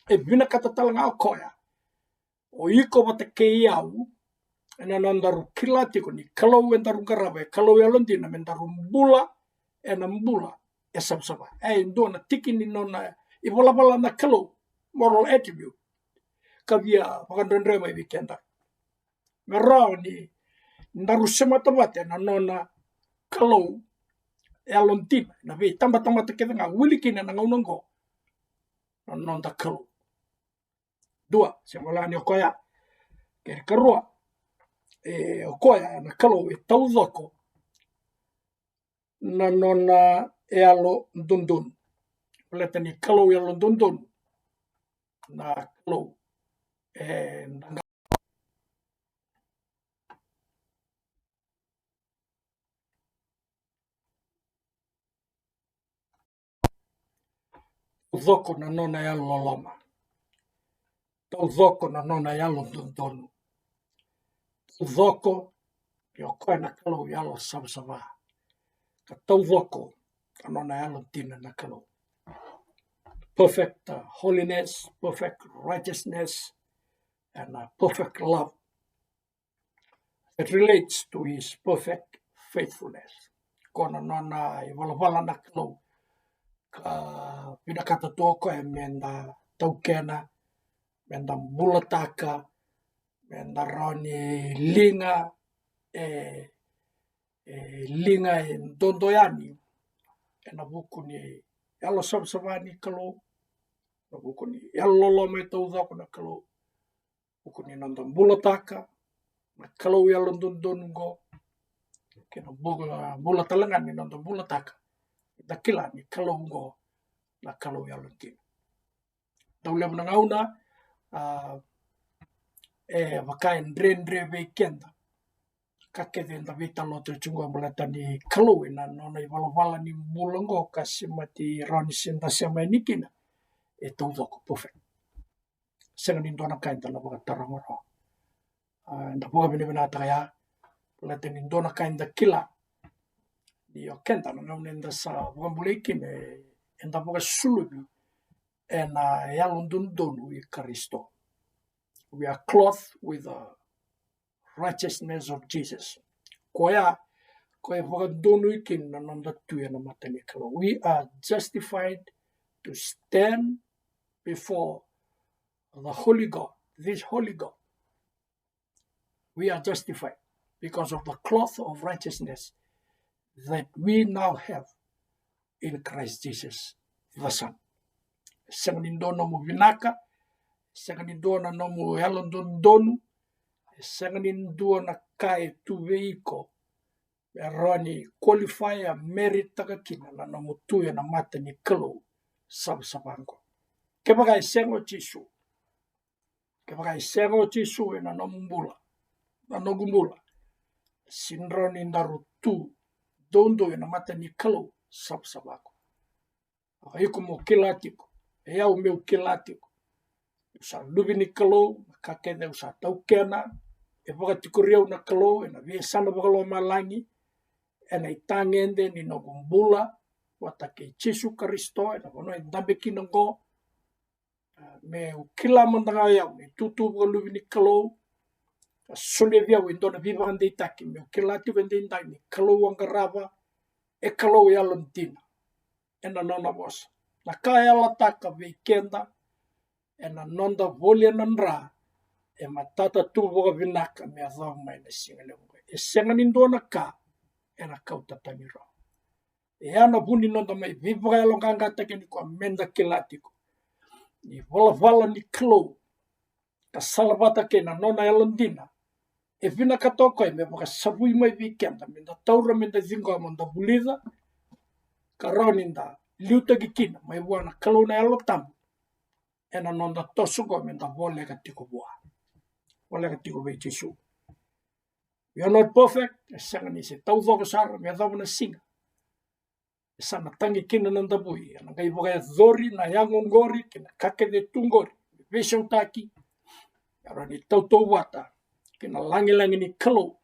E vinakata tale ga o koya o iko vata kei au, ena nodaru kila tiko ni Kalou edaru qarava e Kalou yalodina, me daru bula ena bula e savasava. E dua na tiki ni nona ivalavala na Kalou, moral attribute, ka via vakadredre mai vei keda me rawa ni daru semata vata ena nona Kalou yalodina, na veitabatamata kece ga wili kina ena gauna oqo na noda Kalou. Dua, sega wale ga ni o koya. Kena ikarua, e, o koya na Kalou e taucoko na nona yalododonu. Baleta ni Kalou yalododonu na Kalou, e, da taucoko na nona yalololoma, taucoko na nona yalododonu, taucoko ni o koya na Kalou yalo savasava, ka taucoko na nona yalodina na Kalou. Perfect, uh, holiness, perfect righteousness, and, uh, perfect love that relates to his perfect faithfulness. Ko na nona ivalavala na Kalou ka vinakata tu o koya me da taukena, me da bulataka, me da rawa ni liga, e, e liga e dodo yani ena vuku ni yalo savasava ni Kalou, ena vuku ni yalololoma e taucoko na Kalou, vuku ni noda bulataka na Kalou yalododonu oqo, kei na bula, bula tale ga ni noda bulataka, da kila ni Kalou oqo na Kalou yalodina. Dau levu na gauna, a, e vaka e dredre vei keda ka kece eda veitalanoataka tiko oqo baleta ni Kalou ena nona ivalavala ni bula oqo ka semati rawa ni se da sema yani kina, e taucoko, perfect. Sega ni dua na ka eda na vakataroga rawa. A, eda vakavinavinakataka ya baleta ni dua na ka eda kila ni o keda na gauna eda sa vakabulai kina, e, eda vakasuluvi ena yalododonu i Karisito. We are clothed with the righteousness of Jesus. Koya, koya e vakadonui kina na noda tu ena mata ni Kalou. We are justified to stand before the holy God, this holy God. We are justified because of the cloth of righteousness that we now have in Christ Jesus the Son. E sega ni dua nomu vinaka, e sega ni dua na nomu yalododonu, e sega ni dua na ka e tu vei iko me rawa ni qualify, a merit taka kina na nomu tu ena mata ni Kalou savasava qo. Kevaka e sega o Jisu, kevaka e sega o Jisu ena nomu bula, na noqu bula, sega ni rawa ni daru tu doudou ena mata ni Kalou savasava qo. O iko mo kila tiko, o yau meu kila tiko, au sa luve ni Kalou, na ka kece au sa taukena e vakatikori au na Kalou ena veiyasana vakalomalagi, ena itagede ni noqu bula vata kei Jisu Karisito ena vanua e dabe kina qo. A, meu kila mada ga o yau na itutu vakaluve ni Kalou, ka solia vei au e dua na veivakadeitaki meu kila tiko edaidai ni Kalou au qarava e Kalou yalodina. Ena nona vosa, na ka e yalataka vei keda ena noda voli ena dra, e matata tu vakavinaka me yacova mai na siga levu qo. E sega ni dua na ka ena kauta tani rawa. E ya na vu ni noda mai veivakayaloqaqataki nikua, meda kila tiko ni valavala ni Kalou ka salavata kei na nona yalodina, e vinakata o koya me vakasavui mai vei keda, meda taura, meda ciqoma, da vulica, ka rawa ni da liutaki kina mai vua na Kalou na Yalo Tabu ena noda toso qo meda voleka tiko vua, voleka tiko vei Jisu. We are not perfect, e sega ni se taucoko sara me yacova na siga e sa na tagi kina na davui, ena qai vakayacori na yago qori kei na ka kece tu qori, veisautaki, e rawa ni tautauvata kei na lagilagi ni Kalou.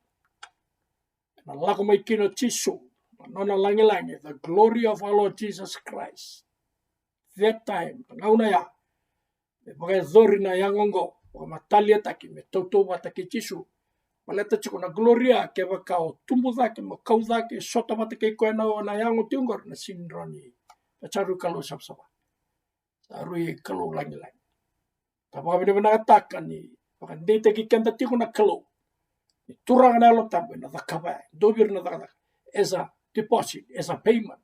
Ena lako mai kina o Jisu, na nona lagilagi, the glory of our Lord Jesus Christ. That time, na gauna ya, me vakayacori na yago qo, vakamataliataki, me tautauvata kei Jisu. Baleta tiko na gloria, kevaka o tubu cake, mo kau cake, sota vata kei koya na, na yago tiko qori, na sega ni rawa ni, na sa rui Kalou savasava, sa rui Kalou lagilagi. Da vakavinavinakataka ni vakadeitaki keda tiko na Kalou, ni Turaga na Yalo Tabu ena cakava ya, dua vei ira na cakacaka, as a deposit, as a payment,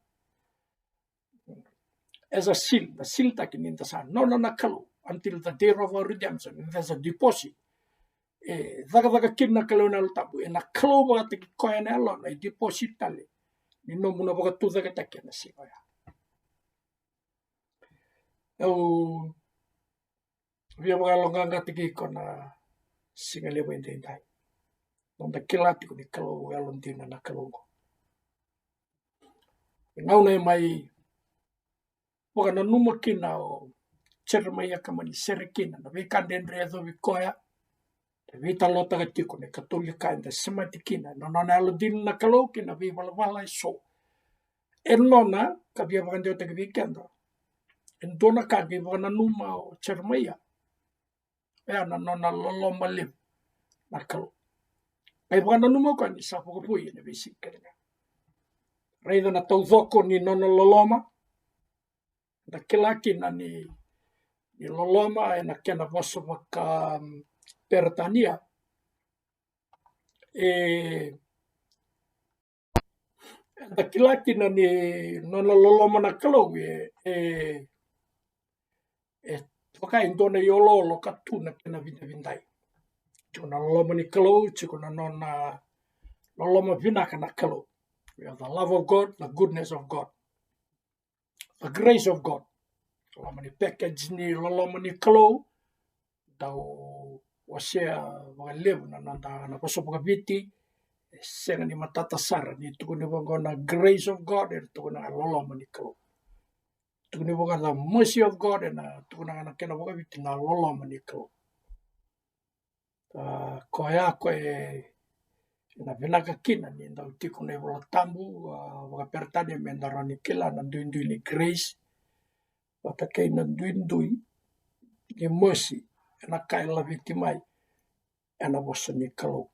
as a seal, na seal taki ni da sa nona na Kalou until the day of our redemption, and there's a deposit. E cakacaka kina na Kalou na Yalo Tabu, ena Kalou vakataki koya na yalona, e deposit tale ni nomu na vakatucaketaki ena siga oya. Au via vakayaloqaqataki iko na siga levu edaidai, noda kila tiko ni Kalou yalodina na Kalou qo. E gauna e mai vakananuma kina o Jeremaia ka mani sere kina na veika dredre e yacovi koya, e veitalanoataka tiko na ikatolu ni ka eda semati kina na nona yalodina na Kalou kei na veivalavala eso. E nona ka via vakadewataki vei keda e dua na ka qai vakananuma o Jeremaia. Oya na nona loloma levu na Kalou. Qai vakananuma o koya ni sa vakavoui ena veisiga kece ga. Raica na taucoko ni nona loloma. Da kila kina ni, ni loloma ena kena vosa vaka, um, Peritania. E, da kila kina ni nona loloma na Kalou e, e, e vaka e dua na ioloolo ka tu na kena vidavidai. Tiko na loloma ni Kalou, tiko na nona loloma vinaka na Kalou. We have the love of God, the goodness of God, the grace of God. Loma ni package ni loloma ni Kalou, dau wasea vakalevu na noda na vosa vakaviti. E sega ni matata sara ni tukuni vaqo na grace of God, e tukuna ga loloma ni Kalou. Tukuni vaqo the mercy of God, ena tukuna ga na kena vakaviti na loloma ni Kalou. A, koya ko e na vinaka kina ni dau tiko na iVola Tabu, a, vakaperitania me da rawa ni kila na duidui ni grace vata kei na duidui ni mercy, ena ka e laveti mai ena vosa ni Kalou.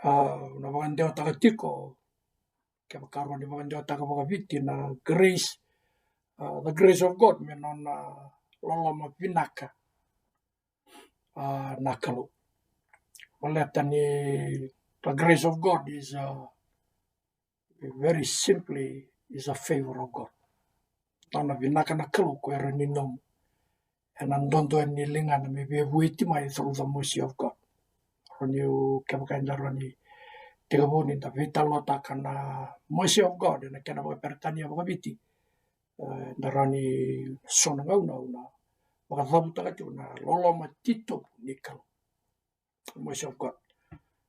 A, na vakadewataka tiko, kevaka rawa ni vakadewataka vakaviti na grace, a, the grace of God, me nona loloma vinaka, a, na Kalou. Baleta ni the grace of God is, a, very simply is a favor of God. Nona vinaka na Kalou ko e rawa ni nomu ena dodo yani ni ligana me veivueti mai through the mercy of God. Rawa ni o kevaka eda rawa ni tekivu ni da veitalanoataka na mercy of God ena kena vakaperitania vakaviti, e, da rawa ni so na gauna au na vakacavutaka tiko na loloma titobu ni Kalou. Mercy of God.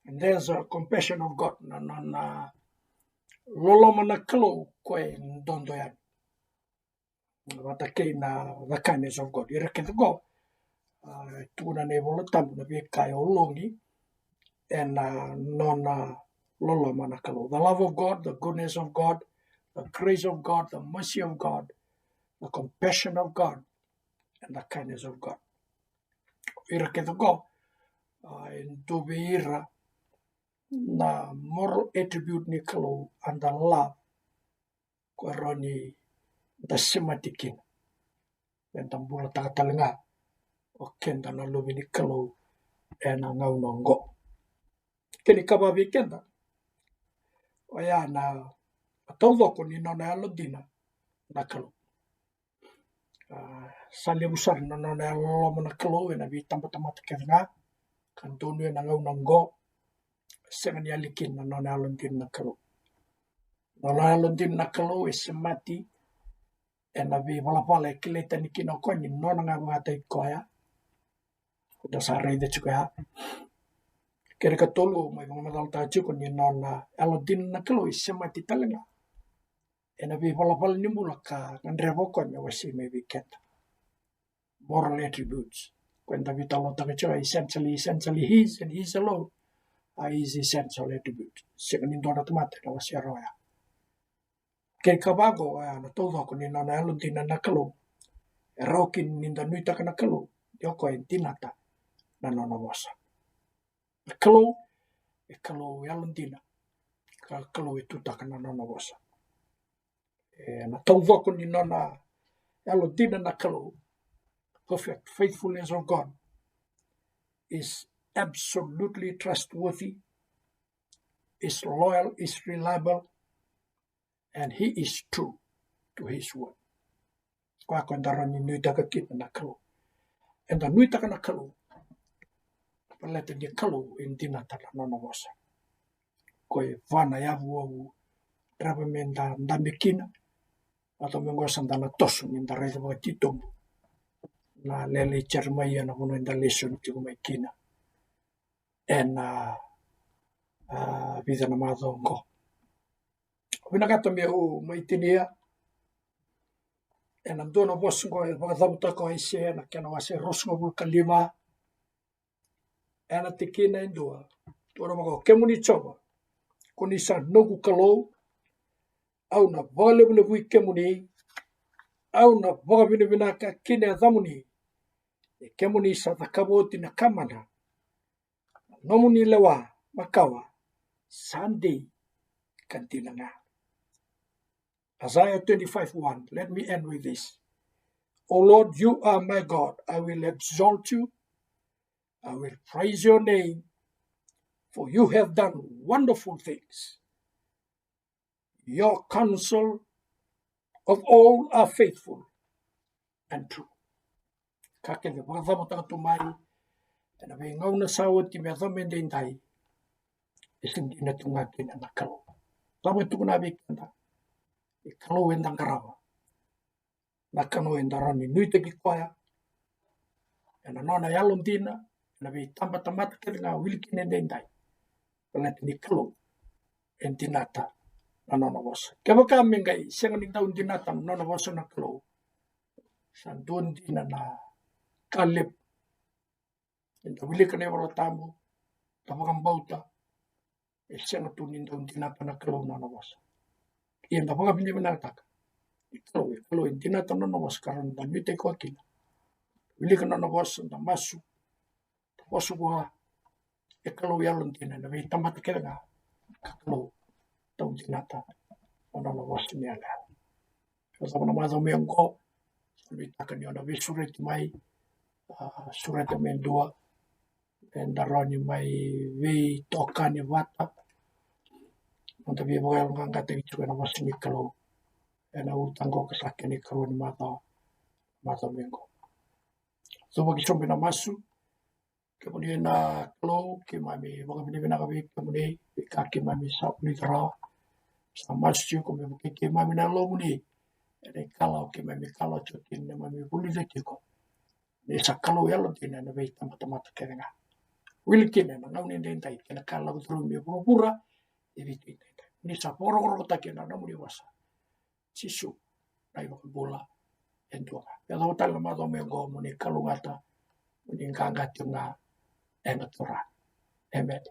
And there's a compassion of God. Na, na, na loloma na Kalou ko e dodo yani vata kei na the kindness of God. Ira kece qo, a, tukuna na iVola Tabu na veika e ologi ena nona loloma na Kalou. The love of God, the goodness of God, the grace of God, the mercy of God, the compassion of God, and the kindness of God. Ira kece qo, a, e dua vei ira na moral attribute ni Kalou, and the love ko e rawa ni da semati kina. Eda bulataka tale ga o keda na luve ni Kalou ena gauna oqo. Kena ikava vei keda, oya na taucoko ni nona yalodina na Kalou. A, sa levu sara na nona yalololoma na Kalou ena veitabatamata kece ga, ka donuya na gauna oqo, sega ni yali kina na nona yalodina na Kalou. Na nona yalodina na Kalou e semati ena veivalavala e kilai tani kina o koya ni nona ga vakataki koya. Da sa raica tiko ya. Kena ikatolu, mai vakamacalataka tiko ni nona yalodina na Kalou e semati tale ga ena veivalavala ni bula ka gadreva o koya me wasei mai vei keda. Moral attributes. Ko eda veitalanoataka tiko, essentially, essentially his and his alone are his essential attributes. Sega ni dua na tamata ena wasea rawa ya. Kena ikava qo, oya na taucoko ni nona yalodina na Kalou. E rawa kina ni da nuitaka na Kalou ni o koya e dinata na nona vosa. Na Kalou e Kalou yalodina, ka Kalou e tutaka na nona vosa. E, na taucoko ni nona yalodina na Kalou, perfect faithfulness of God, is absolutely trustworthy, is loyal, is reliable, and he is true to his word. Koya ko eda rawa ni nuitaka kina na Kalou. Eda nuitaka na Kalou baleta ni Kalou e dinata na nona vosa. Ko e va na yavu au gadreva me da dabe kina, vata me qo sa da na toso ni da raica vakatitobu na lele i Jeremaia na vanua eda lesoni tiko mai kina ena, a, vica na macawa oqo. Vinakata meu mai tinia ena dua na vosa oqo e vakacavutaka o Aisea na kena wase ruasagavulu ka lima, ena tikina e dua. Tukuna vaka oqo: Kemuni Jiova, ko ni sa noqu Kalou, au na vakalevulevui kemuni, au na vakavinavinaka ki na yacamuni, ni kemuni sa cakava oti na ka mana. Na nomuni lewa makawa sa dei ka dina ga. Isaiah twenty-five one. Let me end with this. O Lord, you are my God. I will exalt you. I will praise your name, for you have done wonderful things. Your counsel of old are faithful and true. Ka kece vakacavutaka tu mai ena veigauna sa oti me yacova me daidai, e se dina tu ga kina na Kalou. Cava e tukuna vei keda? E Kalou eda qarava. Na Kalou eda rawa ni nuitaki koya ena nona yalodina ena veitabatamata kece ga, wili kina e daidai. Baleta ni Kalou e dinata na nona vosa. Kevaka me qai sega ni dau dinata na nona vosa na Kalou, sa dua dina na ka levu. Eda wilika na iVola Tabu, da vakabauta, e sega tu ni dau dinata na Kalou na nona vosa. Ia da vakavinavinakataka ni Kalou e Kalou e dinata na nona vosa, ka rawa ni da nuitaki koya kina. Wilika na nona vosa, da masu, da vosa vua. E Kalou yalodina ena veitamata kece ga, ka Kalou dau dinata na nona vosa ni yalayala. Ena macawa mai oqo, sa nuitaka ni o na veisureti mai, a, sureta me dua, eda rawa ni mai veitokani vata, noda veivakayaloqaqataki tiko ena vosa ni Kalou. ena ulutaga oqo ka sa kena ikarua ni macawa, macawa mai oqo. Tuvaki sobu ena masu. Kemuni na Kalou, keimami vakavinavinaka vei kemuni, veika keimami sa vulica rawa. Sa masu tiko me vukei keimami na Yalomuni ena ikalawa keimami kalawa tiko kina, neimami vulica tiko. Ni sa Kalou yalodina ena veitabatamata kece ga. Wili kina ena gauna edaidai kei na ka lako curumi e vuravura e Viti edaidai. Ni sa vakarokorokotaki ena nomuni vosa. Jisu na iVakabula e dua ga. Me yacova tale na macawa mai oqo, mo ni kalougata, mo ni qaqa tiko ga ena Turaga. Emeni.